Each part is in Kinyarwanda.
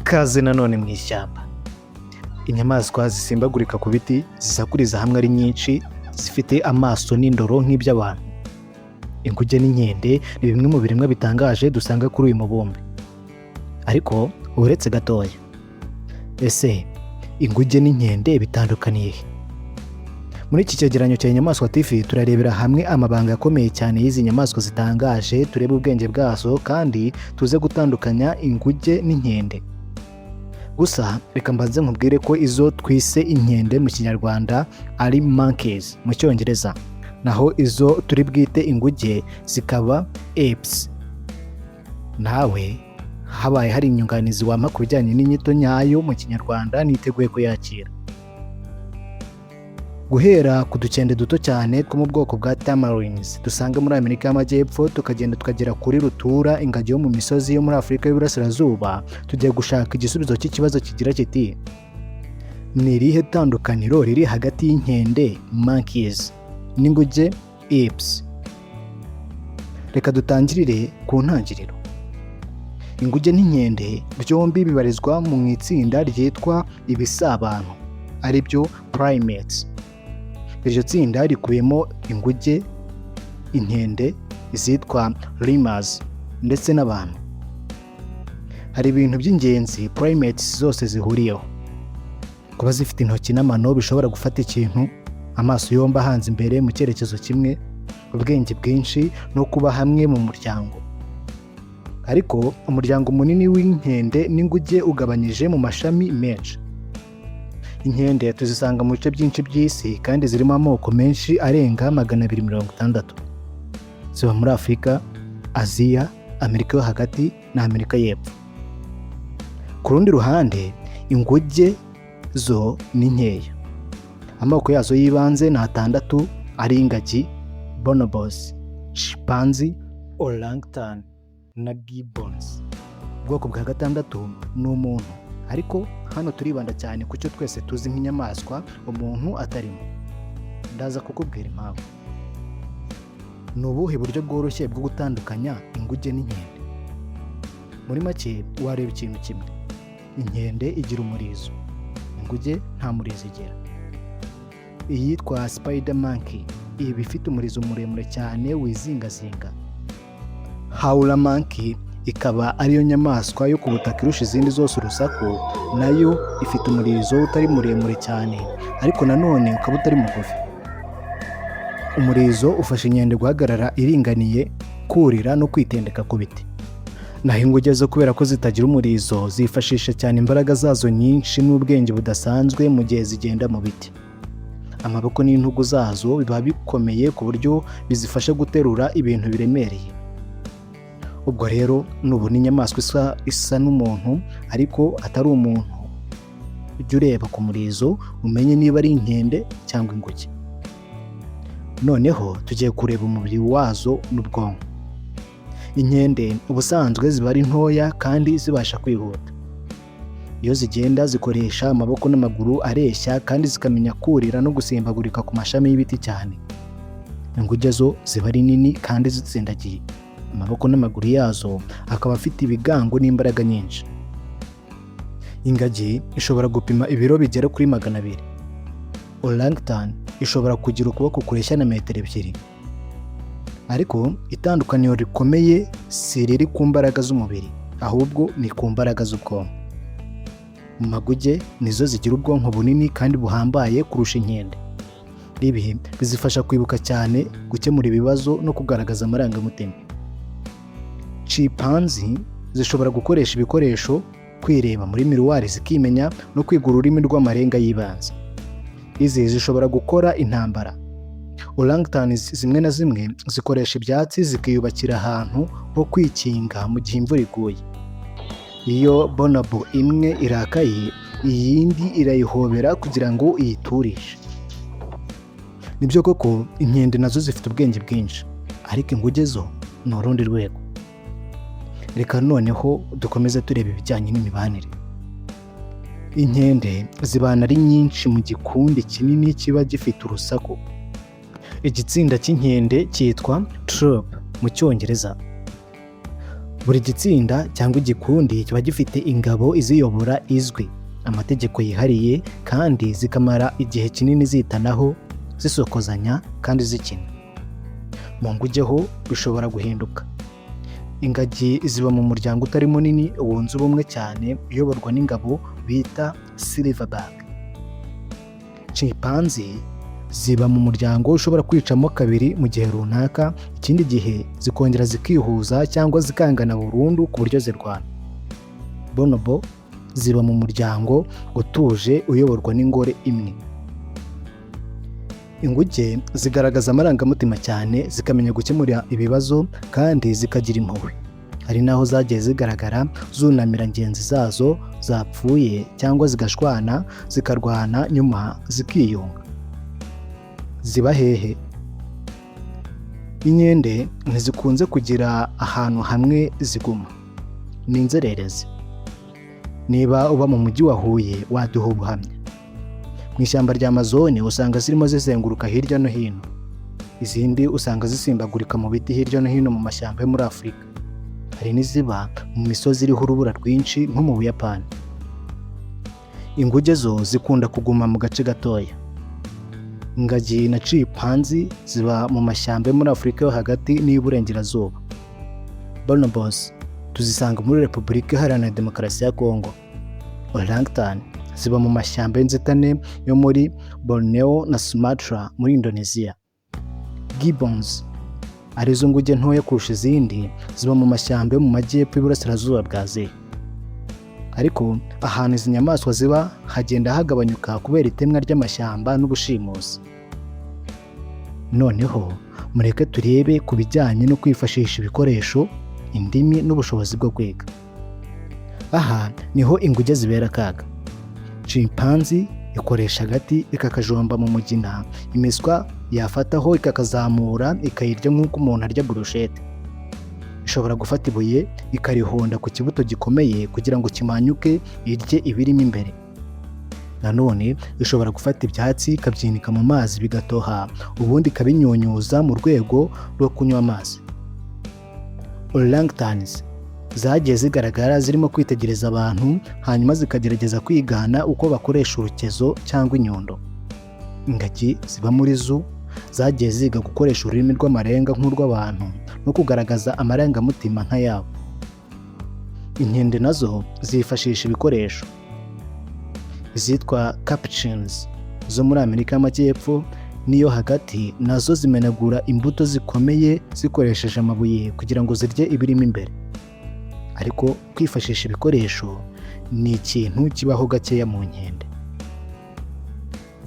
Ikaze nanone mu ishyamba. Inyamaswa zisimbagurika ku biti, zisakuriza hamwe ari nyinshi, zifite amaso n'indoro nk'iby'abantu. Inguge n'inkende ni bimwe mu biremwa bitangaje dusanga kuri uyu mubumbe. Ariko uretse gatoya, ese inguge n'inkende bitandukaniye he? Muri iki cyegeranyo cya Inyamaswa TV turarebera hamwe amabanga akomeye cyane y'izi nyamaswa zitangaje, turebe ubwenge bwazo kandi tuze gutandukanya inguge n'inkende. Gusa reka mbanze nkubwire ko izo twise inkende mu Kinyarwanda ari monkeys mu Cyongereza, naho izo turi bwite inguge zikaba apes. Nawe habaye hari inyunganizi wampa ku bijyanye n'inyito nyayo mu Kinyarwanda, niteguye kuyakira. Guhera ku dukende duto cyane two mu bwoko bwa tamarins dusanga muri Amerika y'Amajyepfo, tukagenda tukagera kuri rutura ingagi yo mu misozi yo muri Afurika y'Uburasirazuba, tugiye gushaka igisubizo cy'ikibazo kigira kiti: "Ni irihe tandukaniro riri hagati y'inkende, monkeys, n'inguge, apes?" Reka dutangirire ku ntangiriro. Inguge n'inkende byombi bibarizwa mu itsinda ryitwa ibisabantu, ari byo primates. Iryo tsinda rikubiyemo inguge, inkende, izitwa lemurs ndetse n'abantu. Hari ibintu by'ingenzi primates zose zihuriyeho: kuba zifite intoki n'amano bishobora gufata ikintu, amaso yombi ahanze imbere mu cyerekezo kimwe, ubwenge bwinshi no kuba hamwe mu muryango. Ariko umuryango munini w'inkende n'inguge ugabanyije mu mashami menshi. Inkende tuzisanga mu bice byinshi by'isi kandi zirimo amoko menshi arenga 260. Ziba muri Afurika, Aziya, Amerika yo Hagati na Amerika y'Epfo. Ku rundi ruhande, inguge zo ni nkeya. Amoko yazo y'ibanze ni atandatu, ari ingagi, bonobos, chimpanzee, orangutan na gibbons. Ubwoko bwa gatandatu ni umuntu, ariko hano turibanda cyane ku cyo twese tuzi nk'inyamaswa, umuntu atarimo. Ndaza kukubwira impamvu. Ni ubuhe buryo bworoshye bwo gutandukanya inguge n'inkende? Muri make, wareba ikintu kimwe: inkende igira umurizo, inguge nta murizo igira. Iyitwa spider monkey iba ifite umurizo muremure cyane wizingazinga. Howler monkey ikaba ariyo nyamaswa yo ku butaka irusha izindi zose urusaku, nayo ifite umurizo utari muremure cyane ariko nanone ukaba utari mugufi. Umurizo ufasha inkende guhagarara iringaniye, kurira no kwitendeka ku biti. Naho inguge zo, kubera ko zitagira umurizo, zifashisha cyane imbaraga zazo nyinshi n'ubwenge budasanzwe mu gihe zigenda mu biti. Amaboko n'intugu zazo biba bikomeye ku buryo bizifasha guterura ibintu biremereye. Ubwo rero nubona inyamaswa isa n'umuntu ariko atari umuntu, ujye ureba ku murizo umenye niba ari inkende cyangwa inguge. Noneho tugiye kureba umubiri wazo n'ubwonko. Inkende ubusanzwe ziba ari ntoya kandi zibasha kwihuta. Iyo zigenda zikoresha amaboko n'amaguru areshya kandi zikamenya kurira no gusimbagurika ku mashami y'ibiti cyane. Inguge zo ziba ari nini kandi zitsindagiye, amaboko n'amaguru yazo akaba afite ibigango n'imbaraga nyinshi. Ingagi ishobora gupima ibiro bigera kuri 200. Orangutan ishobora kugira ukuboko kureshya na metero 2. Ariko itandukaniro rikomeye si riri ku mbaraga z'umubiri, ahubwo ni ku mbaraga z'ubwonko. Mu maguge nizo zigira ubwonko bunini kandi buhambaye kurusha inkende. Ibi bizifasha kwibuka cyane, gukemura ibibazo no kugaragaza amarangamutima. Chimpanzee zishobora gukoresha ibikoresho, kwireba muri miroir zikimenya no kwiga ururimi rw'amarenga y'ibanze. Izi zishobora gukora intambara. Orangutans zimwe na zimwe zikoresha ibyatsi zikiyubakira ahantu ho kwikinga mu gihe imvura iguye. Iyo bonobo imwe irakaye, iyindi irayihobera kugira ngo iyiturishe. Nibyo koko inkende nazo zifite ubwenge bwinshi, ariko inguge zo ni urundi rwego. Reka noneho dukomeze tureba ibijyanye n'imibanire. Inkende zibana ari nyinshi mu gikundi kinini kiba gifite urusaku. Igitsinda cy'inkende cyitwa troop mu Cyongereza. Buri gitsinda cyangwa igikundi kiba gifite ingabo iziyobora izwi, amategeko yihariye, kandi zikamara igihe kinini zitanaho, zisokozanya kandi zikina. Mu nguge ho bishobora guhinduka. Ingagi ziba mu muryango utari munini wunze ubumwe cyane, uyoborwa n'ingabo bita silverback. Chimpanzee ziba mu muryango ushobora kwicamo kabiri mu gihe runaka, ikindi gihe zikongera zikihuza cyangwa zikangana burundu ku buryo zirwana. Bonobo ziba mu muryango utuje uyoborwa n'ingore imwe. Inguge zigaragaza amarangamutima cyane, zikamenya gukemura ibibazo kandi zikagira impuhwe. Hari n'aho zagiye zigaragara zunamira ngenzi zazo zapfuye cyangwa zigashwana, zikarwana, nyuma zikiyunga. Ziba hehe? Inkende ntizikunze kugira ahantu hamwe ziguma, ni inzererezi. Niba uba mu mujyi wa Huye waduha ubuhamya. Mu ishyamba rya Amazone usanga zirimo zizenguruka hirya no hino, izindi usanga zisimbagurika mu biti hirya no hino mu mashyamba yo muri Afurika. Hari n'iziba mu misozi iriho urubura rwinshi nko mu Buyapani. Inguge zo zikunda kuguma mu gace gatoya. Ingagi na chimpanzee ziba mu mashyamba yo muri Afurika yo hagati n'iy'Uburengerazuba. Bonobos tuzisanga muri Repubulika Iharanira Demokarasi ya Kongo. Orangutan ziba mu mashyamba y'inzitane yo muri Borneo na Sumatra muri Indonesia. Gibbons, arizo nguge ntoya kurusha izindi, ziba mu mashyamba yo mu majyepfo y'Iburasirazuba bwa Aziya. Ariko ahantu izi nyamaswa ziba hagenda hagabanyuka kubera itemwa ry'amashyamba n'ubushimusi. Noneho mureke turebe ku bijyanye no kwifashisha ibikoresho, indimi n'ubushobozi bwo kwiga. Aha niho inguge zibera akaga. Chimpanzee ikoresha agati ikakajomba mu mugina, imiswa yafataho ikakazamura ikayirya nk'uko umuntu arya burushete. Ishobora gufata ibuye ikarihonda ku kibuto gikomeye kugira ngo kimanyuke, irye ibirimo imbere. Nanone ishobora gufata ibyatsi ikabyinika mu mazi bigatoha, ubundi ikabinyunyuza mu rwego rwo kunywa amazi. Orangutans zagiye zigaragara zirimo kwitegereza abantu, hanyuma zikagerageza kwigana uko bakoresha urukezo cyangwa inyundo. Ingagi ziba muri zoo zagiye ziga gukoresha ururimi rw'amarenga nk'urw'abantu no kugaragaza amarangamutima nk'ayabo. Inkende nazo zifashisha ibikoresho. Izitwa capuchins zo muri Amerika y'Amajyepfo n'iyo hagati nazo zimenagura imbuto zikomeye zikoresheje amabuye kugira ngo zirye ibirimo imbere. Ariko kwifashisha ibikoresho ni ikintu kibaho gakeya mu nkende.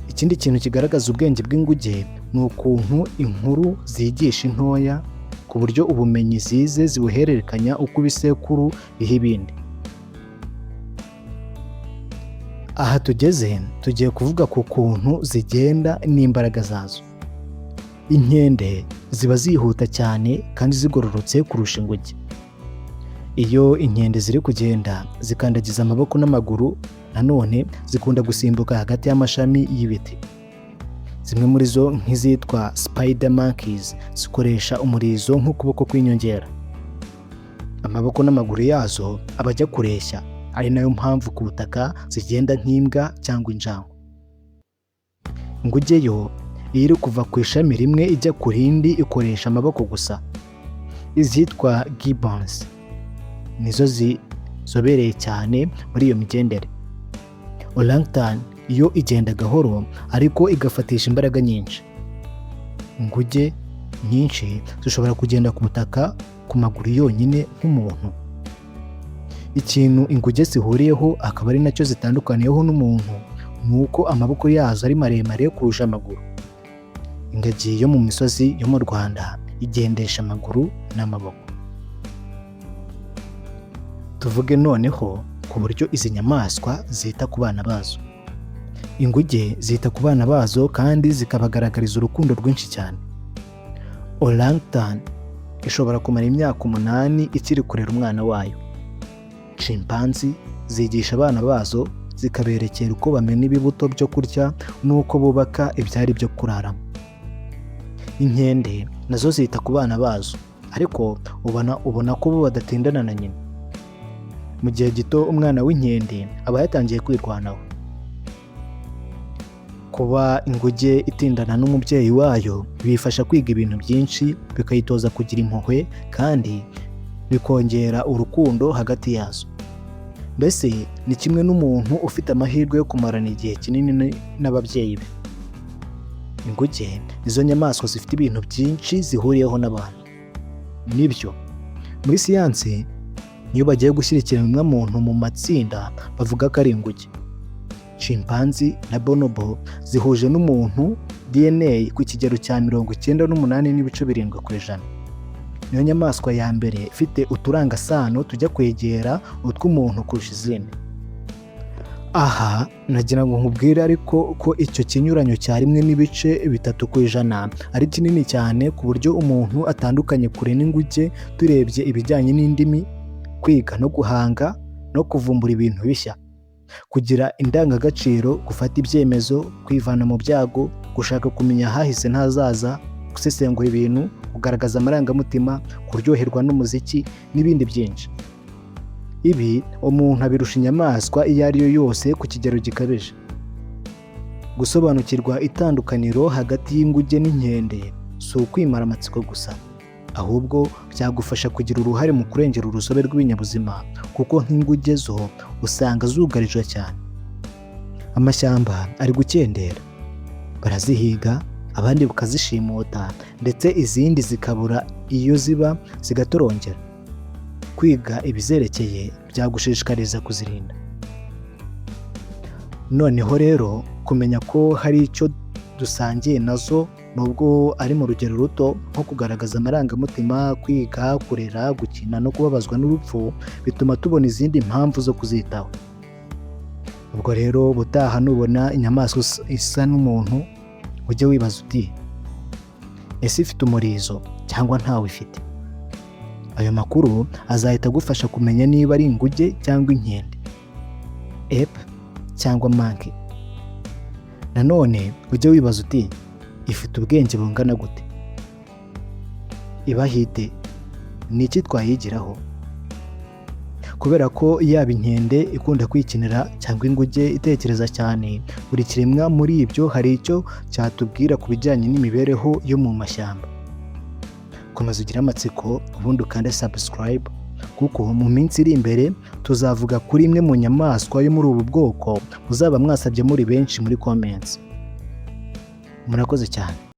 Ikindi kintu kigaragaza ubwenge bw'inguge ni ukuntu inkuru zigisha intoya, ku buryo ubumenyi zize zibuhererekanya uko ibisekuru biha ibindi. Aha tugeze tugiye kuvuga ku kuntu zigenda n'imbaraga zazo. Inkende ziba zihuta cyane kandi zigororotse kurusha inguge. Iyo inkende ziri kugenda zikandagiza amaboko n'amaguru, nanone zikunda gusimbuka hagati y'amashami y'ibiti. Zimwe muri zo nk'izitwa spider monkeys zikoresha umurizo nk'ukuboko kw'inyongera. Amaboko n'amaguru yazo aba ajya kureshya, ari nayo mpamvu ku butaka zigenda nk'imbwa cyangwa injangwe. Inguge yo iyo iri kuva ku ishami rimwe ijya ku rindi ikoresha amaboko gusa. Izitwa gibbons nizo zizobereye cyane muri iyo migendere. Orangutan yo igenda gahoro ariko igafatisha imbaraga nyinshi. Inguge nyinshi zishobora kugenda ku butaka ku maguru yonyine nk'umuntu. Ikintu inguge zihuriyeho akaba ari nacyo zitandukaniyeho n'umuntu ni uko amaboko yazo ari maremare kurusha amaguru. Ingagi yo mu misozi yo mu Rwanda igendesha amaguru n'amaboko. Tuvuge noneho ku buryo izi nyamaswa zita ku bana bazo. Inguge zita ku bana bazo kandi zikabagaragariza urukundo rwinshi cyane. Orangutan ishobora kumara imyaka 8 ikiri kurera umwana wayo. Chimpanzee zigisha abana bazo, zikaberekera uko bamena ibibuto byo kurya n'uko bubaka ibyari byo kuraramo. Inkende nazo zita ku bana bazo. Ariko ubona ko bo badatindana na nyina. Mu gihe gito umwana w'inkende aba yatangiye kwirwanaho. Kuba inguge itindana n'umubyeyi wayo biyifasha kwiga ibintu byinshi, bikayitoza kugira impuhwe kandi bikongera urukundo hagati yazo. Mbese ni kimwe n'umuntu ufite amahirwe yo kumarana igihe kinini n'ababyeyi be. Inguge nizo nyamaswa zifite ibintu byinshi zihuriyeho n'abantu. Nibyo, muri siyansi iyo bagiye gushyira ikiremwamuntu mu matsinda bavuga ko ari inguge. Chimpanzee na bonobo zihuje n'umuntu DNA ku kigero cya 98.7%. Niyo nyamaswa ya mbere ifite uturangasano tujya kwegera utw'umuntu kurusha izindi. Aha nagira ngo nkubwire ariko ko icyo kinyuranyo cya 1.3% ari kinini cyane, ku buryo umuntu atandukanye kure n'inguge turebye ibijyanye n'indimi, kwiga no guhanga no kuvumbura ibintu bishya, kugira indangagaciro, gufata ibyemezo, kwivana mu byago, gushaka kumenya ahahise n'ahazaza, gusesengura ibintu, kugaragaza amarangamutima, kuryoherwa n'umuziki n'ibindi byinshi. Ibi umuntu abirusha inyamaswa iyo ari yo yose ku kigero gikabije. Gusobanukirwa itandukaniro hagati y'inguge n'inkende si ukwimara amatsiko gusa, ahubwo byagufasha kugira uruhare mu kurengera urusobe rw'ibinyabuzima, kuko nk'inguge zo usanga zugarijwe cyane. Amashyamba ari gukendera, barazihiga, abandi bakazishimuta, ndetse izindi zikabura iyo ziba zigatorongera. Kwiga ibizerekeye byagushishikariza kuzirinda. Noneho rero kumenya ko hari icyo dusangiye nazo, nubwo ari mu rugero ruto, nko kugaragaza amarangamutima, kwiga, kurera, gukina no kubabazwa n'urupfu, bituma tubona izindi mpamvu zo kuzitaho. Ubwo rero ubutaha nubona inyamaswa isa n'umuntu, ujye wibaza uti: "Ese ifite umurizo cyangwa ntawe ifite?" Ayo makuru azahita agufasha kumenya niba ari inguge cyangwa inkende, ape cyangwa monkey. Nanone ujye wibaza uti: "Ifite ubwenge bungana gute? Ibaho ite? Ni iki twayigiraho?" Kubera ko yaba inkende ikunda kwikinira cyangwa inguge itekereza cyane, buri kiremwa muri ibyo hari icyo cyatubwira ku bijyanye n'imibereho yo mu mashyamba. Komeza ugire amatsiko, ubundi ukande subscribe, kuko mu minsi iri imbere tuzavuga kuri imwe mu nyamaswa yo muri ubu bwoko muzaba mwasabye muri benshi muri comments. Murakoze cyane.